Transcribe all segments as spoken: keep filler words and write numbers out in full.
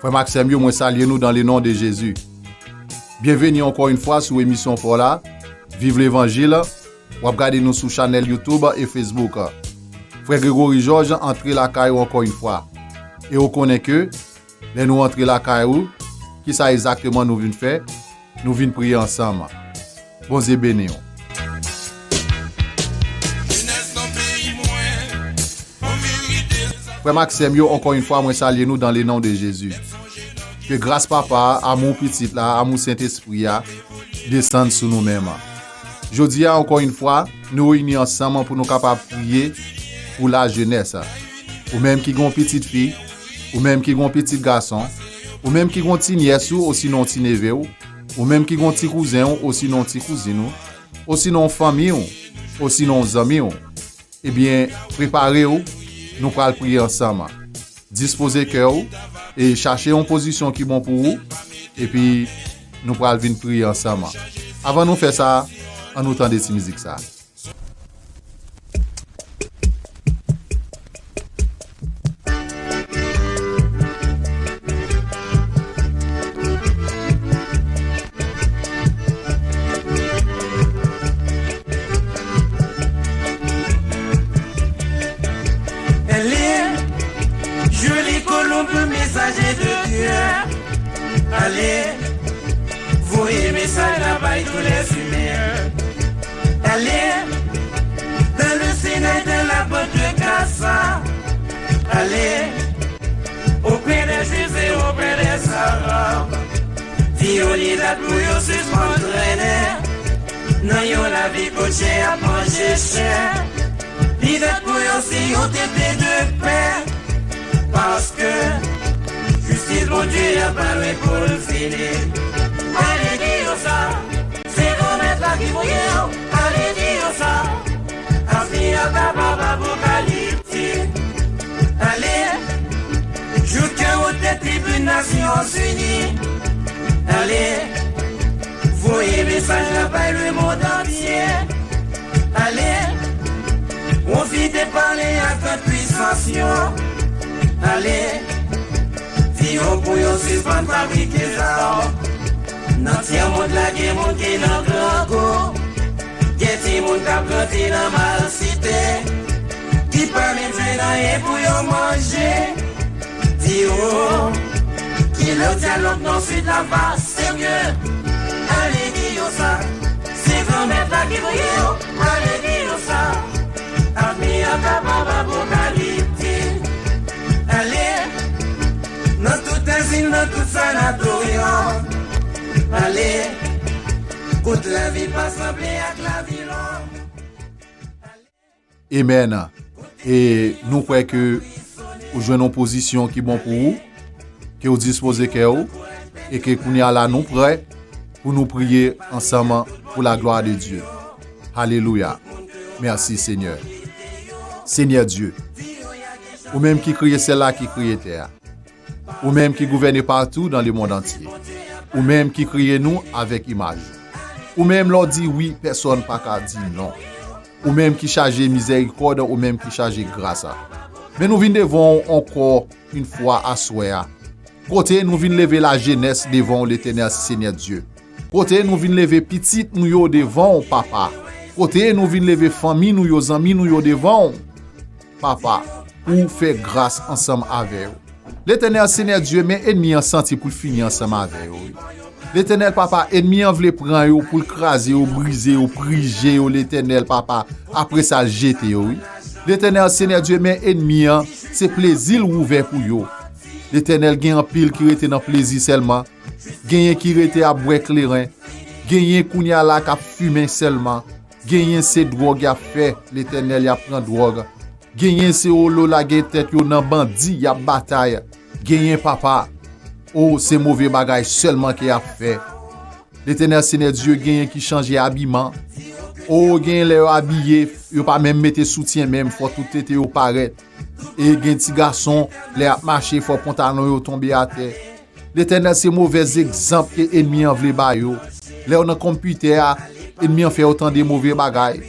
Frè m ak sè m yo, mwen salye nou dans le nom de Jésus. Byenveni ankò yon fwa sou emisyon pa w la, Viv Levanjil. W ap gade nou sou chanèl YouTube e Facebook. Frè Gregory Georges antre lakay ou ankò yon fwa. E ou konnen ke lè nou antre lakay ou, kisa egzakteman nou vin fè? Nou vin priye ansanm. Bondye beni w. Frè m ak sè m yo, ankò yon fwa, mwen salye nou dans le nom de Jésus. Ke gras Papa a, amou Pitit la, amou Sentespri a, desann sou nou menm. Jodi a, ankò yon fwa, nou reyini ansanm pou nou kapab priye pou lajenès. Ou menm ki gen yon pitit fi, ou menm ki gen yon pitit gason, ou menm ki gen yon ti nyès ou, osinon ti neve w, ou menm ki gen yon ti kouzen w, osinon ti kouzin ou, osinon fanmi w, osinon zanmi w. Ebyen, prepare w, nou pral priye ansanm. Dispoze kè w e chache yon pozisyon ki bon pou ou, epi nou pral vin priye ansanm. Avan nou fè sa, ann nou tande ti mizik sa. Elle est jolie colombe, messager de Dieu. Allez, voyez message là-bas et tous les humains. Allez, dans le Sénat, dans la bande de Gaza. Allez, auprès des Juifs et auprès des Arabes. Di yo li dat pou yo sispann trennen nan yon lavi kot chen ap manje chen. Li dat pou yo si yon tete de pè. Paske jistis Bondye a pa lwen pou l fini. Ale di yo sa, se Granmèt la ki voye yo. Ale di yo sa, avni a kapab apokaliptik. Ale, jouk yo wote tribin Nasyonzini. Ale, voye mesaj la bay lemonn antye. Ale, pwofite pale ak gran pwisans yo. Ale, di yo pou yo sispann fabrike zam. Nan tyèmonn la gen moun ki nan grangou. Gen timoun k ap grandi nan malsite, ki pa menm jwenn anyen pou yo manje. Di yo, ki lè dyalòg nan Sid la va serye. Ale di yo sa, se Granmèt la ki voye yo. Ale di yo sa, avni an kapab apokaliptik. Ale, nan tout azil, nan tout sanatoryon. Ale, kot lavi pa sanble ak lavi lòm. Amèn. E nou kwè ke ou jwenn yon pozisyon ki bon pou ou, ke ou dispoze kè ou, e ke kounye a la nou prè pou nou priye ansanm pou la glwa de Dye. Alelouya. Mèsi, Senyè. Senyè Dye, ou menm ki kreye syèl la, ki kreye tè a. Ou menm ki gouvène partout dans le monde entier. Ou menm ki kreye nou avèk imaj ou. Ou menm lè w di wi, pèsòn pa ka di non. Ou menm ki chaje mizèrikòd, ou menm ki chaje gras. Men nou vin devan w ankò yon fwa aswè a. Kote nou vin leve lajenès devan w, Letènèl Senyè Dye. Kote nou vin leve pitit nou yo devan w, Papa. Kote nou vin leve fanmi nou yo, zanmi nou yo devan w, Papa, pou w fè gras ansanm avè yo. Letènèl Senyè Dye, men ènmi an santi pou l fini ansanm avè yo, wi. Letènèl Papa, ènmi an vle pran yo pou l kraze yo, brize yo, prije yo, Letènèl Papa, apre sa l jete yo, wi. Letènèl Senyè Dye, men ènmi an, se plezi l ouvè pou yo. Letènèl, gen anpil ki rete nan plezi sèlman, genyen ki rete ap bwè kleren, genyen kounye a la k ap fimen sèlman, genyen se dwòg y ap fè, Letènèl, y ap pran dwòg. Genyen se olo lage tèt yo nan bandi, y ap batay. Genyen, Papa, o, se move bagay sèlman ke y ap fè. Letènèl Senyè Dye, genyen ki chanje abiman. O, genyen lè yo abiye, yo pa menm mete soutyen menm, fò tout tete yo parèt. E gen ti gason, lè y ap mache, fò pantalon yo tonbe atè. Letènèl, se movèz egzanp ke ènmi an vle ba yo. Lè yo nan konpitè a, ènmi an fè yo tande move bagay.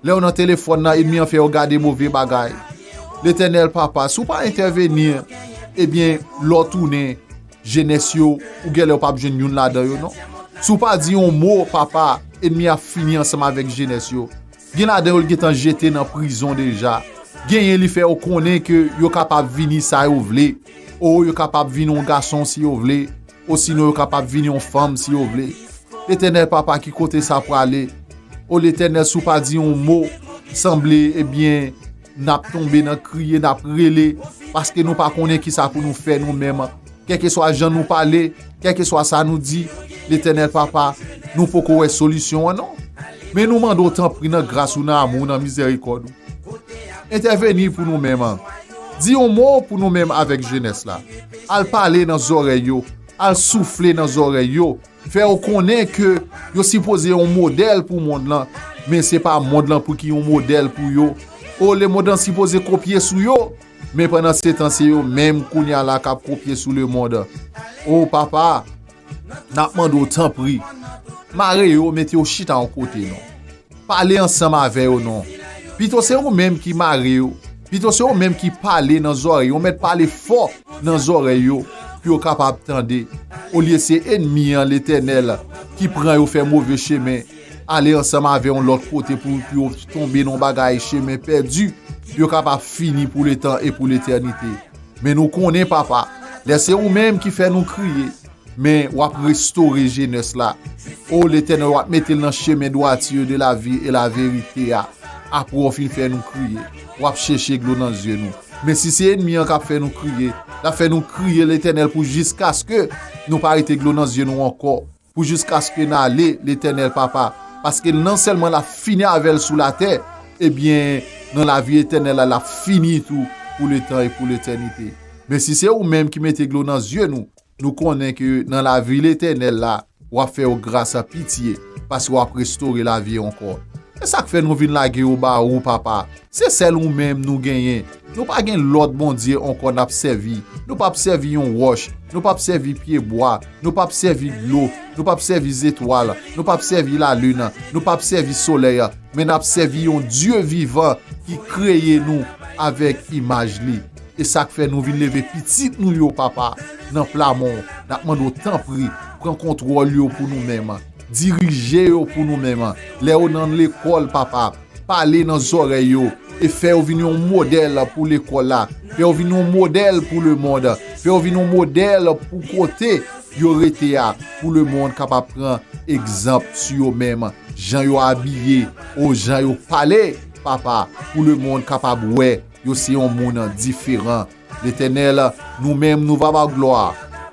Lè yo nan telefòn nan, ènmi an fè yo gade move bagay. Letènèl, Papa, si w pa entèveni, ebyen, lè w tounen, Jenès yo, ou genlè w p ap jwenn youn ladan yo non. Si w pa di yon mo, papa, ènmi a fini ansanm avèk jenès yo. Gen ladan yo l gentan jete nan prizon deja. Genyen li fè yo konnen ke yo kapab vini sa yo vle. O, yo kapab vini yon gason si yo vle. Osinon yo kapab vini yon fanm si yo vle. Letènèl papa, ki kote sa prale? O Letènèl, si w pa di yon mo, sanble, ebyen, n ap tonbe nan kriye, n ap rele, paske nou pa konnen kisa pou nou fè nou menm. Kèlkeswa jan nou pale, kèlkeswa sa nou di, Letènèl papa, nou poko wè solisyon an non. Men nou mande w tanpri nan gras ou, nan amou w, nan mizèrikòd ou. Entèveni pou nou menm. Di yon mo pou nou menm avèk jenès la. Al pale nan zòrèy yo. Al soufle nan zòrèy yo. Fè yo konnen ke yo sipoze yon modèl pou mond lan, men se pa mond lan pou ki yon modèl pou yo. O, lemonn an sipoze kopye sou yo, men pandan se tan se yo menm kounye a la k ap kopye sou lemonn. O papa, n ap mande w tanpri, mare yo, mete yo chita yon kote non. Pale ansanm avè yo non. Pito se ou menm ki mare yo. Pito se ou menm ki pale nan zòrèy yo. Ou mèt pale fò nan zòrèy yo pou yo kapab tande. Olye se ènmi an, Letènèl, ki pran yo fè move chemen, ale ansanm avè yon lòt kote pou, pou yo tonbe nan yon bagay chemen pèdi, pou yo kapab fini pou letan e pou letènite. Men nou konnen, papa, lè se ou menm ki fè nou kriye, men w ap restore jenès la. O Letènèl, w ap mete l nan chemen dwati de la vi e la verite a. Apre w fin fè nou kriye, w ap chèche dlo nan zye nou. Men si se ènmi an k ap fè nou kriye, l ap fè nou kriye, Letènèl, pou jiskaske nou pa rete dlo nan zye nou ankò. Pou jiskaske n ale, Letènèl papa, paske non sèlman l ap fini avè l sou latè, ebyen, nan lavi etènèl la, l ap fini tou pou letan e pou letènite. Men si se ou menm ki mete dlo nan zye nou, nou konnen ke nan lavi letènèl la, w ap fè yo gras a pitye, paske w ap restore lavi ankò. Se sa k fè nou vin lage yo ba ou, papa. Se sèl ou menm nou genyen. Nou pa gen lòt bondye ankò n ap sèvi. Nou p ap sèvi yon wòch. Nou p ap sèvi pyebwa. Nou p ap sèvi dlo. Nou p ap sèvi zetwal. Nou p ap sèvi lalin. Nou p ap sèvi solèy. Men n ap sèvi yon Dye vivan ki kreye nou avèk imaj li. E sa k fè nou vin leve pitit nou yo, papa, nan pla men w. N ap mande w, tanpri, pran kontwòl yo pou nou menm. Dirije yo pou nou menm. Lè yo nan lekòl, papa, pale nan zòrèy yo e fè yo vin yon modèl pou lekòl la. Fè yo vin yon modèl pou lemonn. Fè yo vin yon modèl pou kote yo rete a, pou lemonn kapab pran egzanp sou yo menm. Jan yo abiye, o jan yo pale, papa, pou lemonn kapab wè yo se yon moun diferan. Letènèl, nou menm, nou va ba w glwa,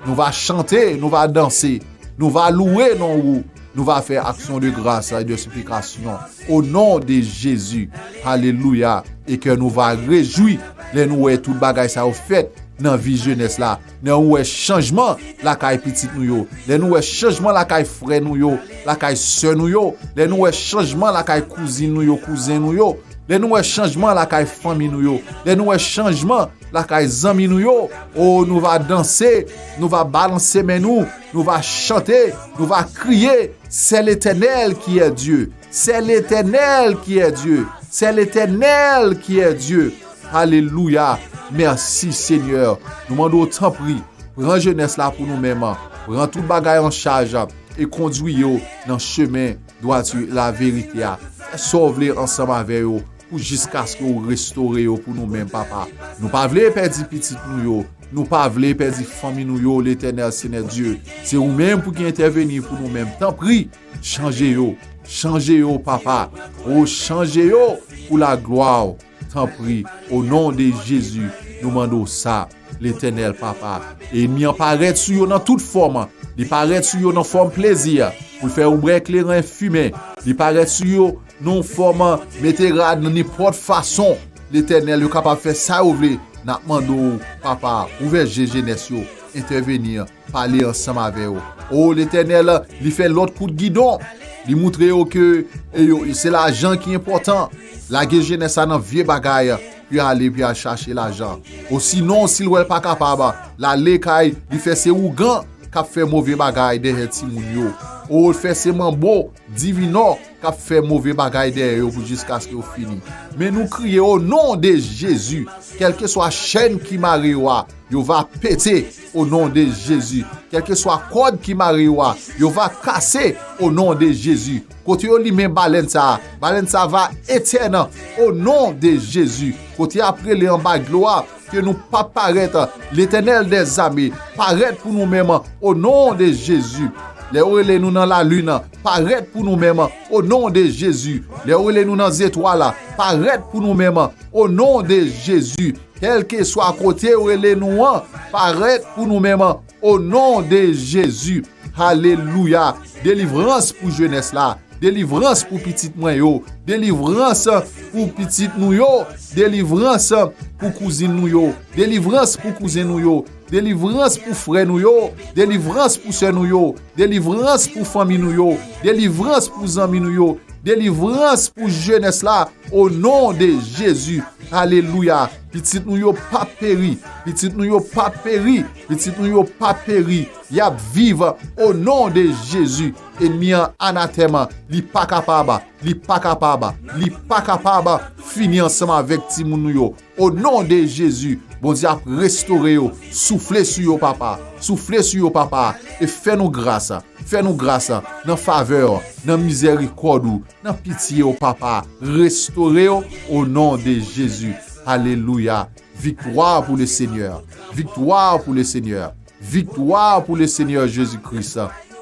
nou va chante, nou va danse, nou va louwe non ou, nou va fè aksyon de gras e de siplikasyon. O non de Jezi, alelouya, e kè nou va rejwi lè nou wè tout bagay sa yo fèt nan vi jenès la, lè nou wè chanjman lakay pitit nou yo, lè nou wè chanjman lakay frè nou yo, lakay sè nou yo, lè nou wè chanjman lakay kouzin nou yo, kouzen nou yo, lè nou wè chanjman lakay fanmi nou yo, lè nou wè chanjman lakay zanmi nou yo, o, nou va danse, nou va balanse men nou, nou va chante, nou va kriye, c'est l'Éternel qui est Dieu, c'est l'Éternel qui est Dieu, c'est l'Éternel qui est Dieu. Alelouya. Mèsi, Senyè. Nou mande w, tanpri, pran jenès la pou nou menm. Pran tout bagay an chaj e kondwi yo nan chemen dwati, laverite a. Fè sa w vle ansanm avè yo pou jiskaske w restore yo pou nou menm, papa. Nou pa vle pèdi pitit nou yo. Nou pa vle pèdi fanmi nou yo, Letènèl, Senyè Dye. Se ou menm pou ki entèveni pou nou menm. Tanpri, chanje yo. Chanje yo, papa. O, chanje yo pou laglwa w. Tanpri, o non de Jezi, nou mande w sa, Letènèl, papa. Ènmi an parèt sou yo nan tout fòm. Li parèt sou yo nan fòm plezi, pou l fè yo bwè kleren fimen. Li parèt sou yo nan yon fòm mete rad nan nenpòt fason. Letènèl, yo kapab fè sa yo vle. N ap mande w, papa, ouvè je jenès yo, entèveni, pale ansanm avè yo. O Letènèl, li fè lòt kout gidon. Li moutre yo ke e yo, se lajan ki enpòtan. Lage jenès la nan vye bagay, pou y ale, pou y al chache lajan. Osinon, si l wè l pa kapab, l ale kay, li fè se ougan k ap fè move bagay dèyè timoun yo. O, fè se manbo, divinò k ap fè move bagay dèyè yo pou jiskaske yo fini. Men nou kriye, o non de Jezi, kèlkeswa chèn ki mare yo a, yo va pete, o non de Jezi. Kèlkeswa kòd ki mare yo a, yo va kase, o non de Jezi. Kote yo limen balèn sa a, balèn sa a va etèn, o non de Jezi. Kote y ap rele anba dlo a, ke nou p ap parèt, Letènèl dèzame, parèt pou nou menm, o non de Jezi. Lè yo rele nou nan lalin, parèt pou nou menm, o non de Jezi. Lè yo rele nou nan zetwal, parèt pou nou menm, o non de Jezi. Kèlkeswa kote yo rele nou an, parèt pou nou menm, o non de Jezi. Alelouya. Delivrans pou jenès la. Delivrans pou pitit mwen yo. Delivrans pou pitit nou yo. Delivrans pou kouzin nou yo. Delivrans pou kouzen nou yo. Delivrans pou frè nou yo. Delivrans pou sè nou yo. Delivrans pou fanmi nou yo. Delivrans pou zanmi nou yo. Delivrans pou jenès la. O non de Jezi. Alelouya. Pitit nou yo p ap peri. Pitit nou yo p ap peri. Pitit nou yo p ap peri. Y ap viv o non de Jezi. Ènmi an anatèm. Li pa kapab. Li pa kapab. Li pa kapab fini ansanm avèk timoun nou yo. O non de Jezi, Bondye ap restore yo. Soufle sou yo, papa. Soufle sou yo, papa. E fè nou gras. Fè nou gras nan favè w, nan mizèrikòd ou, nan pitye w, papa. Restore yo o non de Jezi. Alelouya. Viktwa pou le Senyè. Viktwa pou le Senyè. Viktwa pou le Senyè Jezi Kris.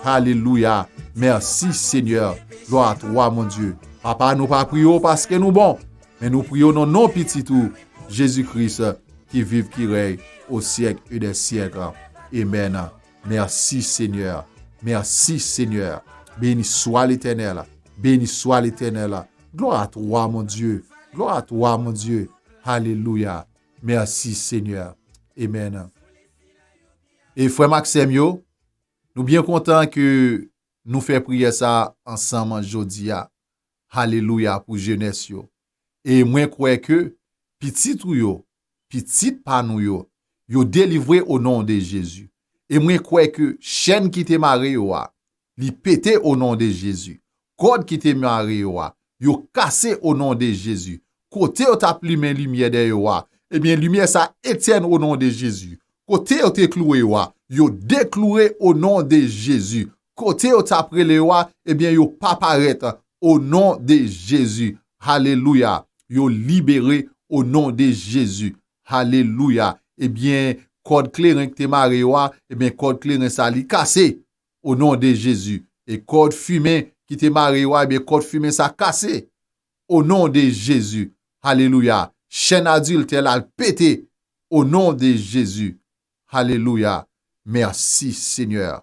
Alelouya. Mèsi, Senyè. Glwa a twa, mon Dye. Papa, nou pa priye w paske nou bon, men nou priye w nan non Pitit ou, Jezi Kris, ki viv, ki rèy o syèk e dè syèk. Amèn. Mèsi, Senyè. Mèsi, Senyè. Beni swa Letènèl. Beni swa Letènèl. Glwa a twa, mon Dye. Glwa a twa, mon Dye. Alelouya. Mèsi, Senyè. Amèn. E frè m ak sè m yo, nou byen kontan ke nou fè priyè sa a ansanm jodi a. Alelouya pou jenès yo. E mwen kwè ke pitit ou yo, pitit pa nou yo, yo delivre o non de Jezi. E mwen kwè ke chèn ki te mare yo a, li pete o non de Jezi. Kòd ki te mare yo a, yo kase o non de Jezi. Kote yo t ap limen limyè dèyè yo a, ebyen, limyè sa etèn o non de Jezi. Kote yo te kloure yo a, yo dekloure o non de Jezi. Kote yo t ap rele yo a, ebyen, yo pa parèt o non de Jezi. Alelouya. Yo libere o non de Jezi. Alelouya. Ebyen, kòd kleren ki te mare yo a, ebyen, kòd kleren sa, li kase o non de Jezi. E kòd fimen ki te mare yo a, ebyen, kòd fimen sa kase o non de Jezi. Alelouya. Chèn adiltè la, l pete o non de Jezi. Alelouya. Mèsi, Senyè.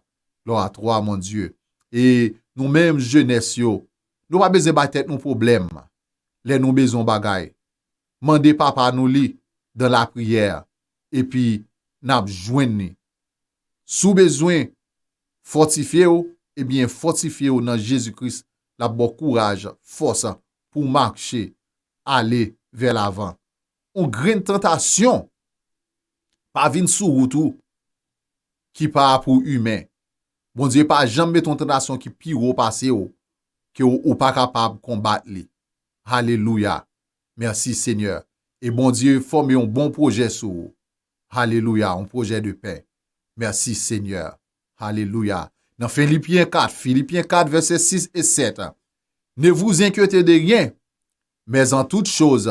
Glwa a twa, mon Dye. E nou menm, jenès yo, nou pa bezwen bay tèt nou pwoblèm lè nou bezwen yon bagay. Mande Papa nou li dan lapriyè, epi n ap jwenn li. Si w bezwen fòtifye w, ebyen, fòtifye w nan Jezi Kris. L ap ba w kouraj, fòs pou w mache, ale vè lavan. Yon grenn tantasyon pa vin sou wout ou ki pa pou imen. Bondye pa janm mete yon tantasyon ki pi wo pase w, ke w, ou pa kapab konbat li. Alelouya. Mèsi, Senyè. E Bondye fòme yon bon pwojè sou ou. Alelouya, yon pwojè de pè. Mèsi, Senyè. Alelouya. Nan Filipyen kat, Filipyen kat, vèsè sis e sèt. Ne vous inquiétez de rien, mais en toute chose,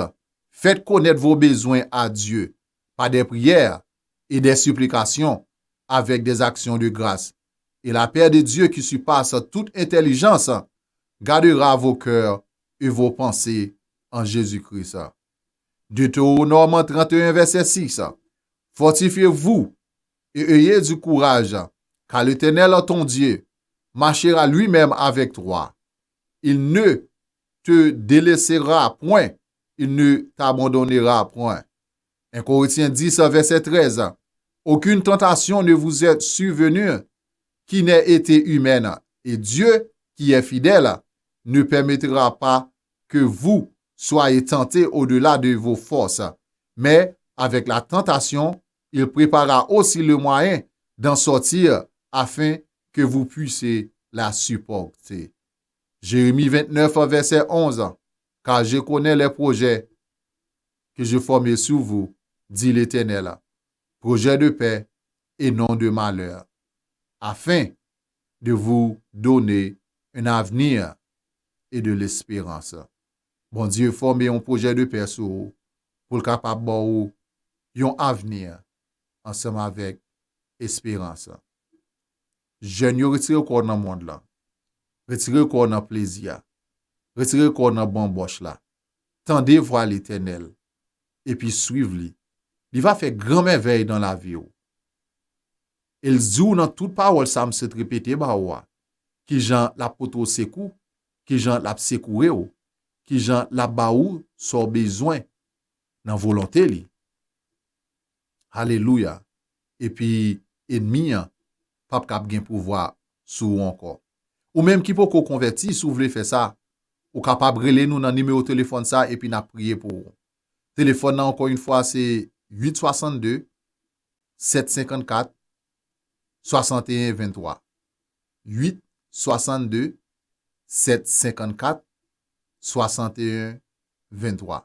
faites connaître vos besoins à Dieu, par des prières et des supplications, avec des actions de grâce. Et la paix de Dieu qui surpasse toute intelligence gardera vos cœurs et vos pensées en Jésus-Christ. Deutéronome trente et un, verset six. Fortifiez-vous et ayez du courage, car l'Éternel, ton Dieu, marchera lui-même avec toi. Il ne te délaissera point, il ne t'abandonnera point. Un Corinthiens dix, verset treize. Aucune tentation ne vous est survenue qui n'ait été humaine, et Dieu, qui est fidèle, ne permettra pas que vous soyez tentés au-delà de vos forces. Mais avec la tentation, il prépara aussi le moyen d'en sortir afin que vous puissiez la supporter. Jérémie vingt-neuf, verset onze, car je connais les projets que je forme sur vous, dit l'Éternel, projets de paix et non de malheur, afin de vous donner un avenir et de l'espérance. Bondye fòme yon pwojè de pè sou ou, pou l kapab ba w yon avni ansanm avèk esperans. Jèn yo, retire kò w nan mond lan. Retire kò w nan plezi a. Retire kò w nan banbòch la. Tande vwa Letènèl, epi swiv li. Li va fè gran mèvèy nan lavi w. E l di w nan tout pawòl sa m sot repete ba ou a, kijan l ap pote w sekou, kijan l ap sekoure w, kijan l ap ba ou sa w bezwen nan volonte li. Alelouya. Epi enmi an p ap kab gen pouvwa sou ou ankò. Ou menm ki poko konvèti, si w vle fè sa, ou kapab rele nou nan nimewo telefòn sa epi n ap priye pou ou. Telefòn nan, ankò yon fwa, se uit swasann de, sèt senkannkat, swasanteyen venntwa. Uit swasann de, sèt senkannkat, swasanteyen venntwa.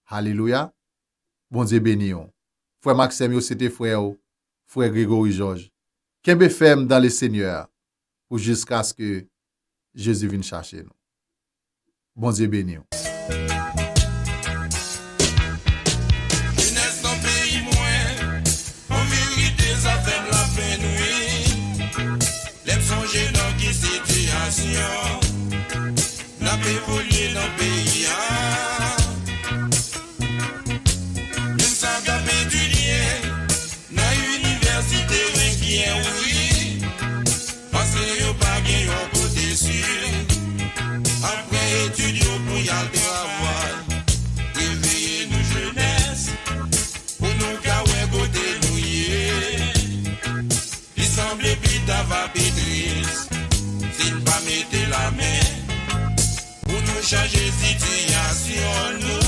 Alelouya. Bondye beni w. Frè m ak sè m yo, se te frè w, frè Gregory Georges. Kenbe fèm dans le Seigneur pou jiskaske Jezi vin chache nou. Bondye beni w. Jenès nan peyi mwen, an verite sa fè m lapenn wi. Lè m sonje nan ki sitiyasyon n ap evolye nan peyi a. Moun sa k ap etidye nan inivèsite renkyen wi. Paske yo pa gen yon kote si. Apre etid yo pou y al travay. Reveye nou jenès, pou nou ka wè kote nou ye. Li sanble pita va pi tris, si n pa mete lamen. Pou nou chanje sitiyasyon nou.